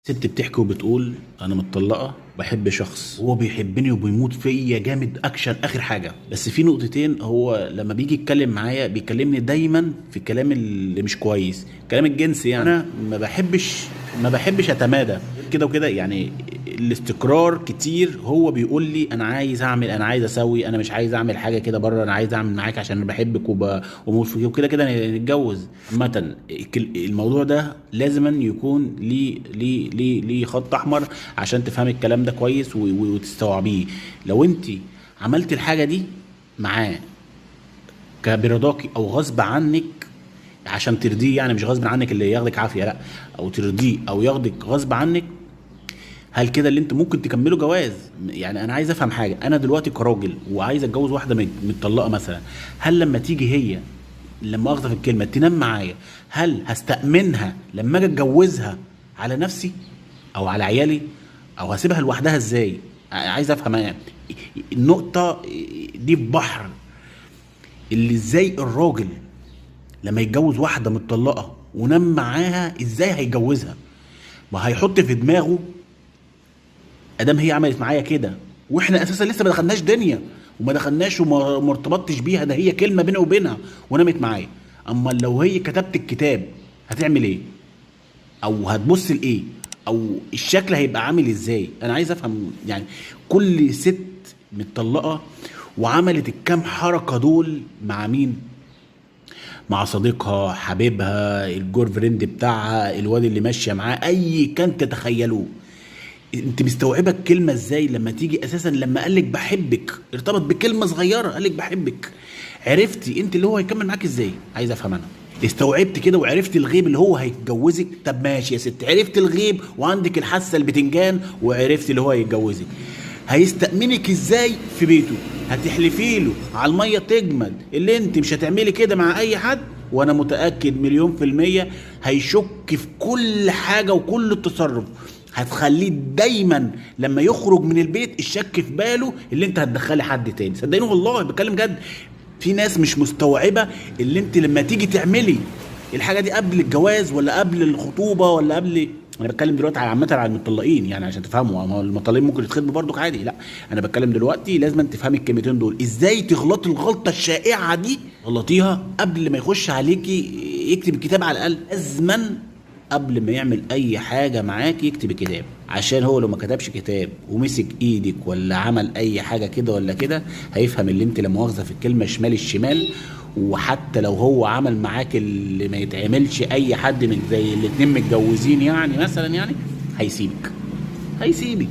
ست بتحكي وبتقول انا متطلقه، بحب شخص هو بيحبني وبيموت فيا جامد اكشن اخر حاجه، بس في نقطتين. هو لما بيجي يتكلم معايا بيكلمني دايما في الكلام اللي مش كويس، كلام الجنس يعني. انا ما بحبش اتمادى كده وكده، يعني الاستقرار كتير. هو بيقول لي انا عايز اعمل، انا عايز اسوي، انا مش عايز اعمل حاجة كده بره، انا عايز اعمل معاك عشان انا بحبك وبموت فيك وكده كده نتجوز. عامة الموضوع ده لازما يكون ليه خط احمر عشان تفهمي الكلام ده كويس وتستوعبيه. لو انت عملت الحاجة دي معاه كبرضاكي او غصب عنك عشان ترضيه، يعني مش غصب عنك اللي ياخدك عافية، لا، او ترضيه او ياخدك غصب عنك، هل كده اللي انت ممكن تكملوا جواز؟ يعني انا عايز افهم حاجة، انا دلوقتي كراجل وعايز اتجوز واحدة متطلقه مثلا، هل لما تيجي هي لما اخذ في الكلمة تنام معايا، هل هستأمنها لما اجي اتجوزها على نفسي او على عيالي، او هسيبها لوحدها ازاي؟ عايز افهم يعني النقطة دي في بحر اللي ازاي الراجل لما يتجوز واحدة متطلقه ونام معاها ازاي هيتجوزها؟ ما هيحط في دماغه ادام هي عملت معايا كده واحنا اساسا لسه ما دخلناش دنيا وما دخلناش وما ارتبطتش بيها، ده هي كلمة بيني وبينها ونامت معايا. اما لو هي كتبت الكتاب هتعمل ايه؟ او هتبص لايه؟ او الشكل هيبقى عامل ازاي؟ انا عايز افهم يعني كل ست متطلقه وعملت الكام حركة دول مع مين؟ مع صديقها، حبيبها، ال girlfriend بتاعها، الواد اللي ماشية معاه، اي كان تتخيلوه. انت مستوعبة الكلمة ازاي لما تيجي اساسا؟ لما قالك بحبك ارتبط بكلمه صغيرة، قالك بحبك، عرفتي انت اللي هو هيكمل معاك ازاي؟ عايز افهم انا. استوعبت كده وعرفت الغيب اللي هو هيتجوزك؟ طب ماشي يا ست، عرفت الغيب وعندك الحاسة البتنجان وعرفت اللي هو هيتجوزك، هيستأمنك ازاي في بيته؟ هتحلفي له على المية تجمد اللي انت مش هتعملي كده مع اي حد؟ وانا متاكد مليون في المية هيشك في كل حاجة وكل التصرف. هتخليه دايما لما يخرج من البيت الشك في باله اللي انت هتدخلي حد تاني. صدقني والله بتكلم جد، في ناس مش مستوعبة اللي انت لما تيجي تعملي الحاجة دي قبل الجواز ولا قبل الخطوبة ولا قبل، انا بتكلم دلوقتي على عامة على المطلقين يعني عشان تفهموا، ما هو المطلقين ممكن يتخطبوا برضك عادي، لا انا بتكلم دلوقتي لازم تفهمي الكلمتين دول، ازاي تغلطي الغلطة الشائعة دي، غلطيها قبل ما يخش عليكي يكتب الكتاب على الاقل، لازما قبل ما يعمل اي حاجة معاك يكتب الكتاب، عشان هو لو ما كتبش كتاب ومسك ايدك ولا عمل اي حاجة كده ولا كده هيفهم اللي انت لا مؤاخذة في الكلمة شمال الشمال. وحتى لو هو عمل معاك اللي ما يتعملش اي حد من زي الاتنين متجوزين يعني مثلا، يعني هيسيبك، هيسيبك.